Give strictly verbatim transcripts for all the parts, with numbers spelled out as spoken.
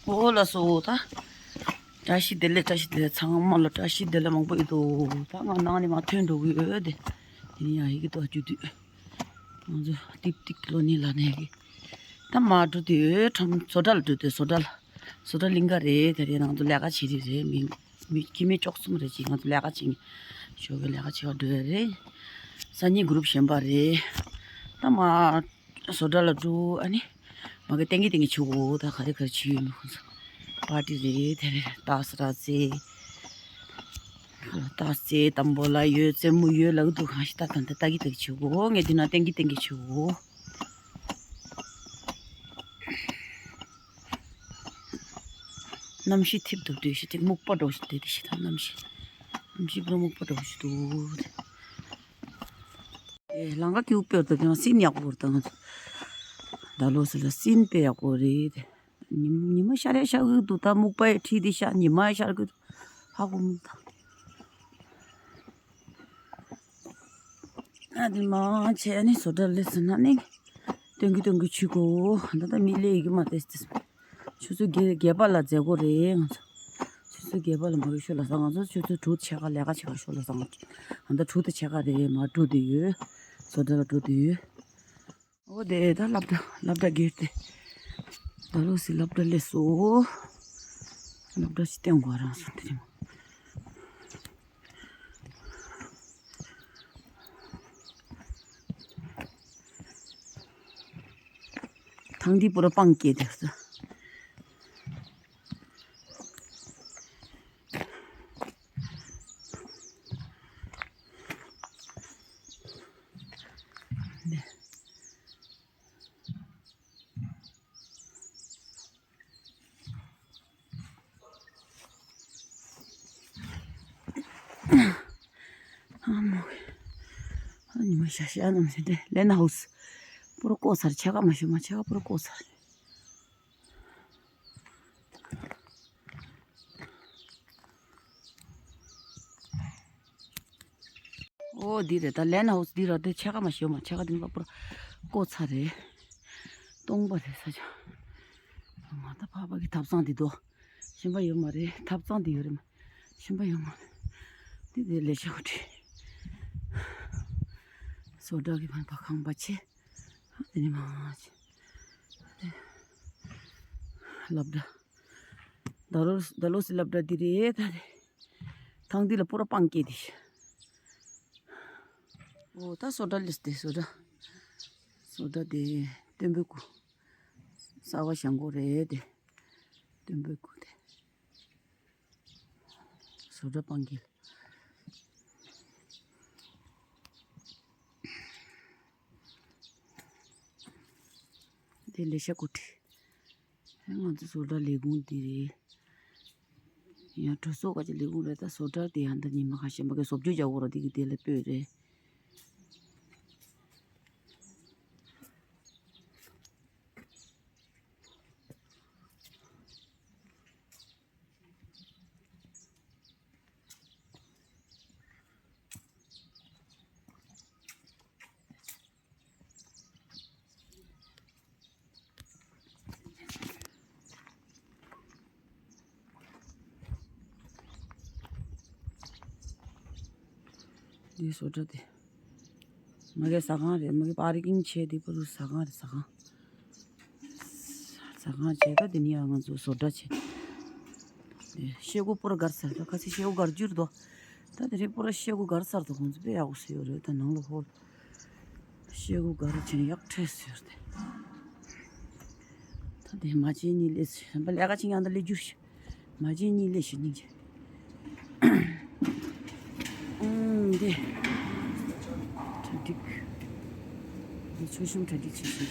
ཨོ་ལགས་སོ། ད་བཀྲ་ཤིས་བདེ་ལེགས། བཀྲ་ཤིས་བདེ་ལེགས། ཚང་མ་ལ་བཀྲ་ཤིས་བདེ་ལེགས་མང་པོ་ཡོད་དོ། ད་ང་ནང་ནས་མར་ཐོན་འགྲོ་གི་ཡོད་དེ། དེ་ནས་ཡང་ཡི་གེ་ཏོ་རྒྱུ་དུས་ང་ཚོ་ཏིག་ཏིག་ལོ་ནི་ལ་ནས་གི། ད་མར་འགྲོ་དུས་ཁྲོམ་བཟོ་གྲྭ་ལ་འགྲོ་དུས་བཟོ་གྲྭ་ལ། བཟོ་གྲྭ་གླིང་ག་རེད། དེ་རེད། ང་ཚོ་ལས་ཀ་བྱེད་རེས་རེད། མི་མི་ཁྱིམ་མི་བཅུ་གསུམ་རེད། ཅིག་ང་ཚོ་ལས་ཀ་བྱེད། ཞོགས་ཀས་ལས་ཀ་བྱེད་པར་འགྲོ་ཡ་རེད། སང་ཉིན་གུ་རུབ་གཞན་པ་རེད། ད་མར་བཟོ་གྲྭ་ལ་འགྲོ། ཨ་ནི་མ་གི་ཏན་གི་ཏན་གི་བྱེད་དགོས། ད་ག་རེ་ག་རེ་བྱེད་ཡོད་མེད་ཁོང་ཚོ། པར་ཊི་རེད། དེ་རེད། ཏག་ས་ར་ཙེ། ཏག་ཙེ་དམ་པོ་ལ་ཡོད། རྩེད་མོ་ཡོད་ལབ་འདུག་གང་ཞིག་ད་ད་ད་ལྟ་གི་ད་གི་བྱེད་དགོས། ངས་འདི་ན་ཏན་གི་ཏན་གི་བྱེད་དགོས། གནམ་གཤིས་ཐིབས་འདུག་དུས་ཤིག་ཅིག་སྨུག་པ་འགྲོ་ཞིག་དེ་དེ་ཤི་ད་གནམ་གཤིས། གནམ་གཤིས་པུ་ར་སྨུག་པ་འགྲོ་ཞིག་འདུག་ཨེ་ལང་ཀ་ཀིའུ་དཔེ་ད་ཀྱང་སིན་ཡག་པོ་རེད། ད་ང་ཚོ་ད་ལོ་སི་ལ་སིན་དཔེ་ཡག་པོ་རེད། ཉི་ཉི་མ་ཤར་ཡ་ཤར་གི་འདུག་ད་སྨུག་པ་ཡ་ཁྲིད་དེ་ཤར། ཉི་མ་ཡ་ཤར་གི་འདུག་ཧ་གོ་མི་ད། ཨ་དེ་མ་བྱས་ནས་བཟོ་གྲྭ་སླེབས་ཟིན་ན་ནི་སྟོན་གི་སྟོན་གི་ཆུ་གོ། ད་ལྟ་མི་སླེབས་ཡི་གི་མ་ཏེ་ཏེ། ཆུ་ཚོད་བརྒྱད་བརྒྱད་པ་ལ་མཛད་སྒོ་རེད་ང་ཚོ། ཆུ་ཚོད་བརྒྱད་པ་ལ་མ་གི་ཤོད་ལ་ས། ང་ཚོ་ཆུ་ཚོད་དྲུག་ཕྱེད་ཀ་ལས་ཀ་བྱེད་ག་ཤོད་ལ་ས། ང་ཚོ་ད་དྲུག་དང་ཕྱེད་ཀ་རེད། མ་འགྲོ་དུས་ཡོད། བཟོ་གྲྭ་ལ་འགྲོ་དུས་ཡོད། ཨོ་དེ་ད་སློབ་གྲྭ་སློབ་གྲྭ་སྒེར་དེ། ད་ལོ་སི་སློབ་གྲྭ་སླེབས་སོ། སློབ་གྲྭ་ཞིག་བསྟན་དགོས་རང་སོང་དེ་རིང་། ཐང་འདི་པུ་ར་སྤང་སྐྱེས་དེ་ས། ཨ་མ། ཨ་ཉི་མ་ཤར་ཤར་ནམ་ཟེར་ཏེ་ལེན་ཧའུ་སི་པུ་ར་བཀོད་ཚར། ཕྱེད་ཀ་མ་ཤོད་མ་ཕྱེད་ཀ་པུ་ར་བཀོད་ཚར། ཨོ་འདི་རེད། ད་ལེན་ཧའུ་སི་འདི་ར་དེ་ཕྱེད་ཀ་མ་ཤོད་མ་ཕྱེད་ཀ་འདི་མ་པུ་ར་བཀོད་ཚར་རེད། སྟོང་པ་རེད་ས་ཆ། ང་ད་ཕ་བ་གི་ཐབ་ཚང་འདི་དོ། གཞན་པ་ཡོད་མ་རེད། ཐབ་ཚང་འདི་ཡོད་རེད་མ། གཞན་པ་ཡོད་མ་རེད། འདི་དེ་ལས་བྱ་བ་བྲིས། བཟོ་གྲྭ་གི་ཕན་པ་ཁང་པ་ཆེ། དེ་ནི་མ་ཆེ། སློབ་གྲྭ། ད་ལོ་ད་ལོ་སི་སློབ་གྲྭ་འདི་རེད་ད་རེད། ཐང་འདི་ལ་པུ་ར་སྤང་སྐྱེས་དེ། ཨོ་ད་བཟོ་གྲྭ་སླེབས་ཏེ་བཟོ་གྲྭ། བཟོ་གྲྭ་དེ་སྟོན་པའི་སྐུ། གསར་པ་བཞེངས་སྒོ་རེད་དེ། སྟོན་པའི་སྐུ་དེ། བཟོ་གྲྭ་སྤང་སྐྱེས། དེ་ལས་བྱ་སྐུ་ཁྲི། ང་ཚོ་བཟོ་གྲྭ་ལས་ཁུངས་འདི་རེད། ཡང་གྲོས་ཚོགས་ཁ་ཅིག་ལས་ཁུངས་རེད། ད་བཟོ་གྲྭ་དེ་ཡང་ད་ཉི་མ་ཁ་ཤས་མ་གི་བཟོ་བཅོས་རྒྱག་དགོས་ར་དེ་གི་དེ་ལ་སྤོས་རེད། འདི་བཟོ་གྲྭ་དེ། མ་གི་ཟ་ཁང་རེད། མ་གི་པར་ཀིང་བྱས་དེ་པུ་རུ་ཟ་ཁང་རེད། ཟ་ཁང་། ཟ་ཁང་བྱས། ད་དེ་ནི་ཡང་ང་ཚོ་བཟོ་གྲྭ་བྱས། ཤེལ་སྒོ་པུ་ར་སྒར་ཚར། ད་ཁ་སང་ཤེལ་སྒོ་སྒར་རྒྱུ་རེད་དོ། ད་དེ་རིང་པུ་ར་ཤེལ་སྒོ་སྒར་ཚར་དོ། ཁོང་ཚོ་དཔེ་ཡག་པོ་བཟོས་ཡོད་རེད། ད་ནང་ལ་ཧོལ། ཤེལ་སྒོ་སྒར་བྱས་ནས་ཡག་ཁྲེས་ཟེར་ཏེ། ད་དེ་མ་བྱན་གཉིས་ལས་ཟེར་བ་ལས་ཀ་ཅིག་ཡང་ད་ལས་རྒྱུ་ཞིག་མ་བྱན་གཉིས་ལས་ཞིག་སྙིང་རྗེ། ཨུམ་དེ། གྲ་སྒྲིག་འདི་ཚོ་ཞིམ་གྲ་སྒྲིག་བྱེད་ཤེས་ཤིག་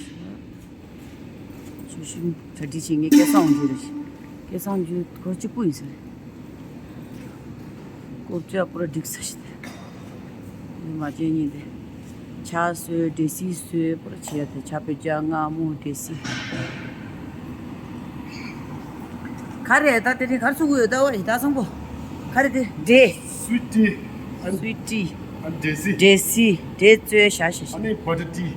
མཆོད་གཤོམ་གྲ་སྒྲིག་བྱེད་མཁན་སྐལ་བཟང་འོང་རྒྱུ་རེད། སྐལ་བཟང་རྒྱུ་སྐོར་གཅིག་པུ་ཡིན་ཟེར། སྐོར་གཅིག་པུ་ར་སྒྲིག་ས་ཞིག་དེ། མ་བྱན་གཉིས་དེ། ཇ་བཟོས། འབྲས་སིལ་བཟོས། པུ་ར་བྱས་དེ་ཇ་བོད་ཇ་མངར་མོ་འབྲས་སིལ། ག་རེ་ད་དེ་རིང་ག་རེ་བཙུགས་ཡོད་ད། ཨོ་ཡི་ད་བཟང་པོ། ག་རེ་དེ་འབྲས། Sweet tea and sweet tea and desi desi འབྲས་བཙོས་བཞག་བཞག་བཞག and butter tea.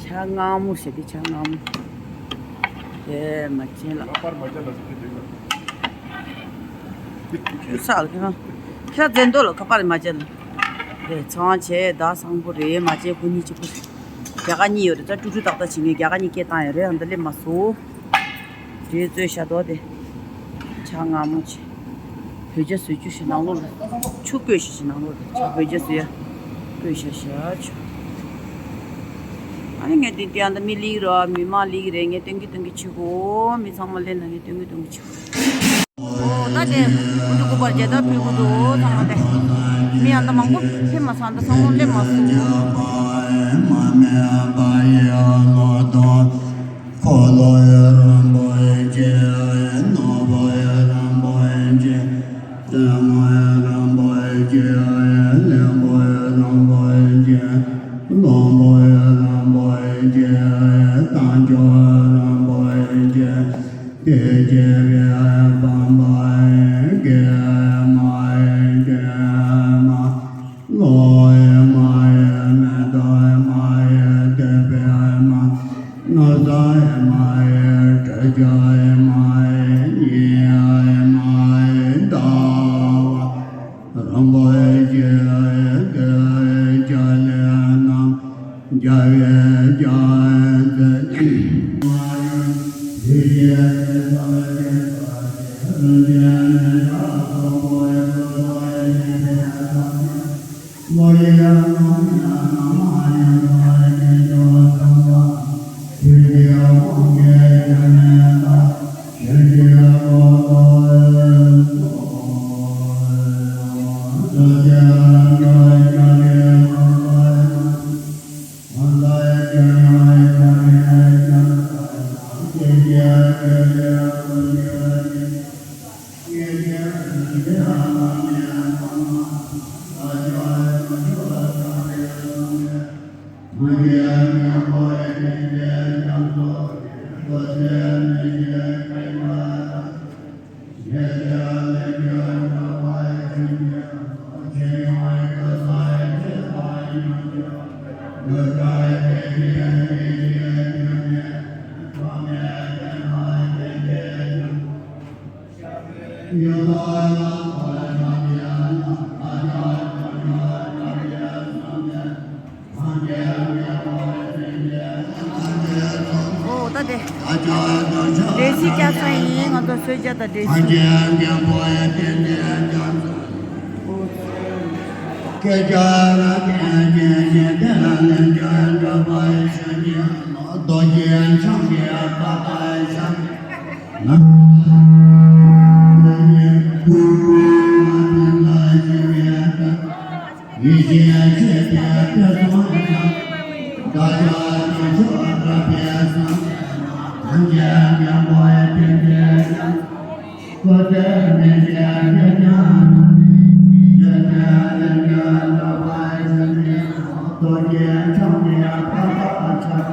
ཇ་མངར་མོ་ཞེས་དེ་ཇ་མངར་མོ། རེད། མ་བྱན་ལ། ཁ་པར་མ་བྱན་ལ་ཟེར་གྱི་འདུག་ལ། ཁྱོད་ས་ལ་ཁྱོད་ཁྱོད་རྫན་འདོད་ལ་ཁ་པར་མ་བྱན་ལ། རེད། ཚང་བྱས་ད་བཟང་པོ་རེད། མ་བྱན་ཁོ་གཉིས་གཅིག་པུ་རེད། རྒྱ་གར་གཉིས་ཡོད་རེད། ད་ཀྲུ་ཀྲུ་ཏག་ཏག་བྱེད་མཁན་རྒྱ་གར་གཉིས་སྐད་བཏང་ཡོད་རེད། ཨ་འདི་སླེབས་མ་སོང་། རེད། རྩོད་ཤ་རྡོག་དེ། ཆ་མངར་མོ་ཆེ། བོད་ཇ་བཟོ་རྒྱུ་ཞིག་ནང་ལོགས་ལ། ཆུ་བསྐོལ་ཞིག་ཞིག་ནང་ལོགས་ལ། ཆ་བོད་ཇ་བཟོ་ཡ། བསྐོལ་ཤ་ཤ་ཆུ། ཨ་ནི་ངས་དེ་དེ་ཨ་འདི་མི་ལིག་ར་མི་མ་ལིག་རེད། ངས་སྟོན་གི་སྟོན་གི་ཆུ་གོ། མི་ཚང་མ་ལེན་ན་ངས་སྟོན་གི་སྟོན་གི་ཆུ་གོ། ཨོ་ད་དེ་ཀུ་ཏུ་ཀུ་པར་རྒྱལ་དར་ཕུལ་གི་འདུག་ཚང་མ་དེ། མི་ཨ་འདི་མང་པོ་ཕེབས་མ་སོང་། ཨ་འདི་ཚང་མ་སླེབས་མ་སོང་། འཁོར་ལོ་རིན་པོ་ཆེ། ནོར་བུ་རིན་པོ་ཆེ། སེན་མོ་རིན་པོ་ཆེ། གླིང་བུ་རིན་པོ་ཆེ། ལྷུན་པོ་རིན་པོ་ཆེ། རྟ་མཆོག་རིན་པོ་ཆེ། དེ་ཕྱིར་བྱེད་པའི་བམ་པ་ཡི་གེ་མ་ཡི་གེ་མ། ལོ་ཡི་མ་ཡི་མེ་ཏོག་ཡི་མ་ཡི་ཐོད་པའི་མ། ནོར་བཟང་ཡི་མ་ཡི་དྲི་ཆབ་ཡི་མ་ཡི་ཉི་ཡི་མ་ཡི་ཟླ་བ་རིན་པོ་ཆེ་ཡི་གེ་ཡི་ཕྱག་ལེན་རྣམས་རྒྱལ་བའི་ཕྱག་འཚལ། ཨོ་ད་དེ། འབྲས་སིལ་བཀྱག་ཚང་ཡིན། ང་ཚོ་གསོལ་ཇ་དང་འབྲས་སིལ། ཡེ་ཤེས་ཆེ་བའི་ཐོས་བསམ་ཤིང་། བདག་ཅག་དཀོན་མཆོག་དགའ་བའི་བསམ། ཐམས་ཅད་མཁྱེན་པའི་བདེ་བའི་བསམ། བློ་གཏད་མི་བྱེད་ཆོས་ཉམས་ལེན། ཡེ་ཤེས་ལས་ཉོན་དག་པའི་ཆོས་ཉིད། རྡོ་རྗེ་འཆང་གི་ཕ་རོལ་ཕྱིན།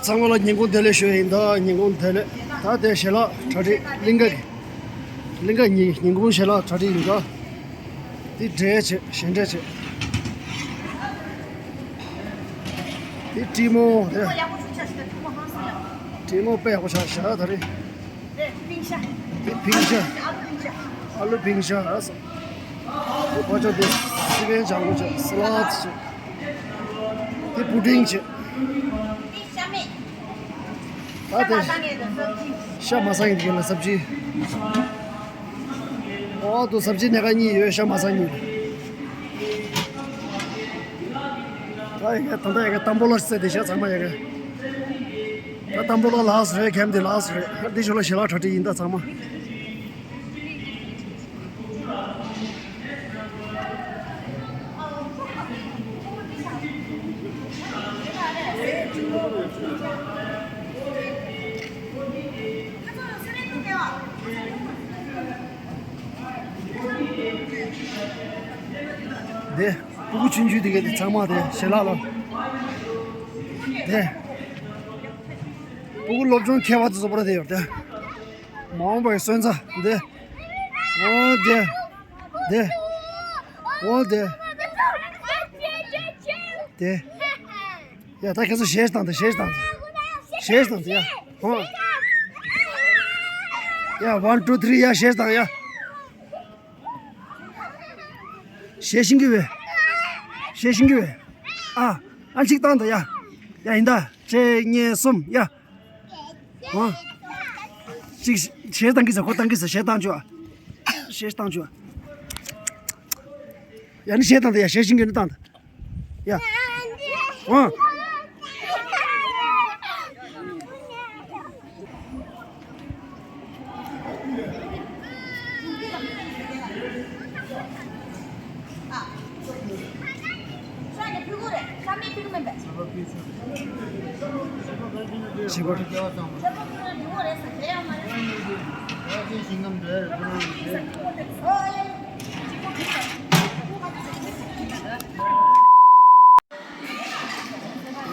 ཚང་མ་ལ་ཉིན་གུང་བདེ་ལེགས་ཞུ་ཡིན། ད་ཉིན་གུང་བདེ་ལེགས། ད་དེ་ཞལ་ལག་གྲ་སྒྲིག་གླིང་ག་གི། གླིང་ག་ཉིན་ཉིན་གུང་ཞལ་ལག་གྲ་སྒྲིག་ཡིན་ད། དེ་འབྲས་བྱས་ཞལ་འབྲས་བྱས། དེ་ཀྲི་མོ་དེ། ཀྲི་མོ་དཔེ་ཡག་པོ་ཆགས་ཤག་ད་རེས། དེ་ཕིང་ཤ། དེ་ཕིང་ཤ། ཨ་ལུ་ཕིང་ཤ། ཨ་ལུ་ཕིང་ཤ་ཨ་ས། དེ་ཕ་ཆ་དེ་སི་པན་ལྗང་གུ་བྱས། སི་ལད་བྱས། དེ་པུ་ཏིང་བྱས། ད་དེ་ཤ་མ་ཟ་མཁན་དེ་ལ་སབ་ཇི། ཨོ་དུ་སབ་ཇི་སྣ་ཁ་གཉིས་ཡོད། ཤ་མ་ཟ་མཁན། ད་ཡ་གི་ད་ད་ཡ་གི་ཏམ་བུ་ལ་བསད་དེ་ཤ་ཚང་མ་ཡ་གི། ད་ཏམ་བུ་ལ་ལགས་རེད། གེམ་དེ་ལགས་རེད། འདི་ཞོར་ལ་ཞལ་ལག་གྲ་སྒྲིག་ཡིན་ད་ཚང་མ། དེ་སྤུ་གུ་ཆུང་ཆུང་དེ་ག་དེ་ཚང་མ་དེ་ཞལ་ལག་ལ། དེ་སྤུ་གུ་སློབ་སྦྱོང་མཁས་པ་དེ་ཚོ་པོ་ར་དེ་ཡོད་དེ། མ་འོངས་པའི་སོན་རྩ་འདི། འོ་དེ། དེ། འོ་དེ། དེ། ཡ་ད་ཁྱེད་ཚོ་གཞས་བཏང་དང་། གཞས་བཏང་དང་། གཞས་བཏང་དང་ཡ། འོ། ཡ་one two three ཡ་གཞས་བཏང་ཡ། གཞས་ཤེས་ཀྱི་བས། གཞས་ཤེས་ཀྱི་བས། ཨ། ཨ་གཅིག་བཏང་དང་ཡ། ཡ་ཡིན་ད། གཅིག་གཉིས་གསུམ་ཡ། ཨ། གཅིག་གཞས་བཏང་གི་ཟེར། ཁོ་བཏང་གི་ཟེར། གཞས་བཏང་བྱོས། གཞས་བཏང་བྱོས། ཡ་ནི་གཞས་བཏང་དང་ཡ། གཞས་ཤེས་ཀྱི་ནི་བཏང་དང་། ཡ། ཨ།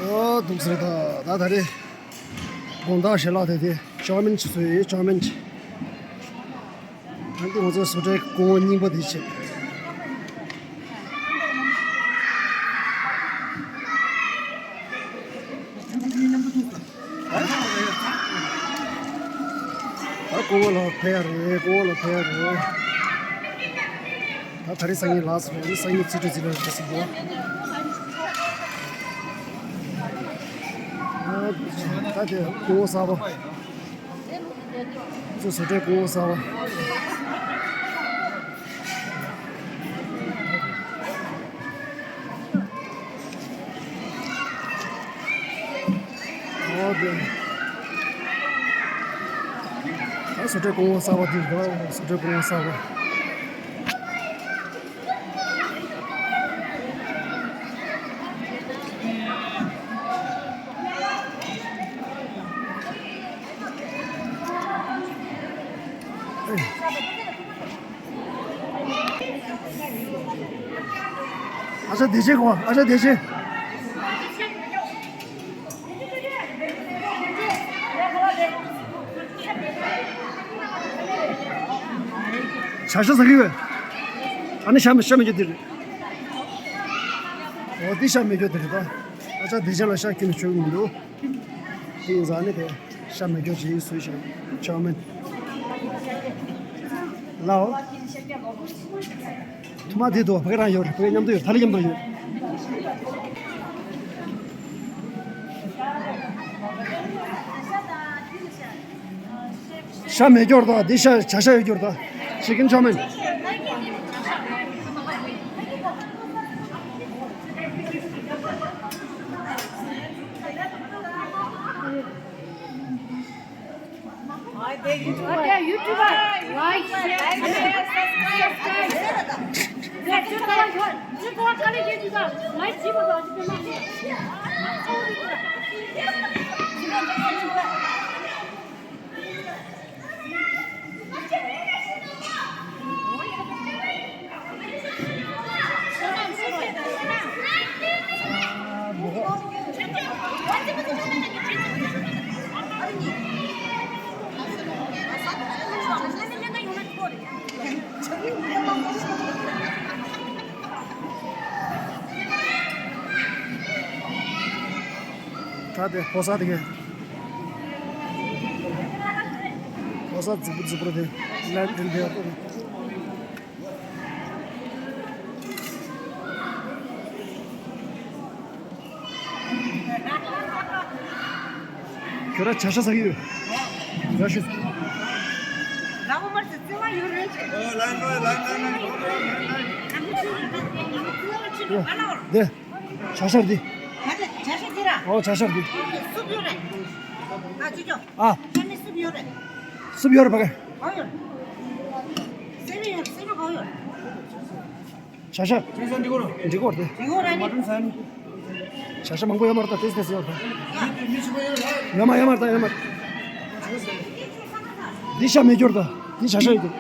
ཨོ་འདུག་ཟེར། ད་ད་རེས་དགོང་དག་ཞལ་ལག་དེ་དེ་ཅའོ་མིན་ཅིག་བཟོས་ཡོད། ཅའོ་མིན་ཅིག་ད་འདི་ང་ཚོ་བཟོ་གྲྭའི་སྐུ་ངོ་རྙིང་པ་དེ་བྱས། ད་སྐུ་ངོ་ལ་ཕེབས་ཡ་རེད། སྐུ་ངོ་ལ་ཕེབས་ཡ་རེད། ད་ད་རེས་སང་ཉིན་ལགས་སོ་རེད། སང་ཉིན་རྩིས་སྤྲོད་རྩིས་ལ་རེད་ཟེར་གོ། ད་དེ་སྐུ་ངོ་གསར་པ། ཚོ་བཟོ་གྲྭའི་སྐུ་ངོ་གསར་པ། ཨོ་དེ། ད་བཟོ་གྲྭའི་སྐུ་ངོ་གསར་པ་དེ་རེད། བཟོ་གྲྭའི་སྐུ་ངོ་གསར་པ། ཨ་ཅག་བདེ་ཆེན་གོ། ཨ་ཅག་བདེ་ཆེན། བྱ་ཤ་ཟ་གི་ཡོད། ཨ་ནི་ཤ་མེ་ཤ་མེ་རྒྱུ་དེ་རེད། འོ་འདི་ཤ་མེ་རྒྱུ་དེ་རེད་ད། ཨ་ཅག་བདེ་ཆེན་ལ་ཤ་ཁྱོན་ནས་བྱུག་མི་འདུག་དེ་ཡིན་ཙང་ནི་དེ་ཤ་མེ་རྒྱུ་ཅིག་བཟོས་ཤིང་ཅའོ་མིན། ལའོ། ཐུ་མ་དེ་དུ་བ་ག་རང་ཡོད་རེད། བ་ག་མཉམ་དུ་ཡོད། ཐ་ལི་མཉམ་དུ་ཡོད། ཤ་མེད་སྐྱོར་དང་འདི་ཤ་བྱ་ཤ་ཡོད་སྐྱོར་དང་ཤི་ཀིན་ཅའོ་མིན། ད་དེ་ཕོ་གསར་དེ་གས། ཕོ་གསར་རྫིག་པོ་རྫིག་པོ་དེ་ལན་དེ་འདི་ཡོད་དོ། ཁྱོད་ར་བྱ་ཤ་ཟ་གི་ཡོད། བྱ་ཤ། ལ་འོ་མར་ཟི་ཙི་བ་ཡོད་རེད། ཨོ་ལ་ལ་ལ་ལ་ལ། དེ། བྱ་ཤ་འདི། ཨ་དེ་བྱ་ཤ་འདི་ར། ཨོ་བྱ་ཤ་འདི། སུབ་ཡོད་རེད། ཨ་ཅི་ཅོ། ཨ། ཁྱེད་ནི་སུབ་ཡོད་རེད། སུབ་ཡོད་རེད་ཕ་གི། གང་ཡོད། སེམས་ཡོད་སེམས་གང་ཡོད། བྱ་ཤ། ཁྱེད་ཚོ་འདི་གོ་ར། འདི་གོ་རེད། འདི་གོ་ར་ནི། མ་ཏུན་ས་ནི། བྱ་ཤ་མང་པོ་ཡོད་མ་རེད་ད་ཏེས་ཏེས་ཡོད་རེད། ཡོད་མ་ཡོད་མ་རེད་ད་ཡོད་མ་རེད། འདི་ཤ་མེད་རྒྱུ་རེད་ད། འདི་བྱ་ཤ་ཡོད་དེ།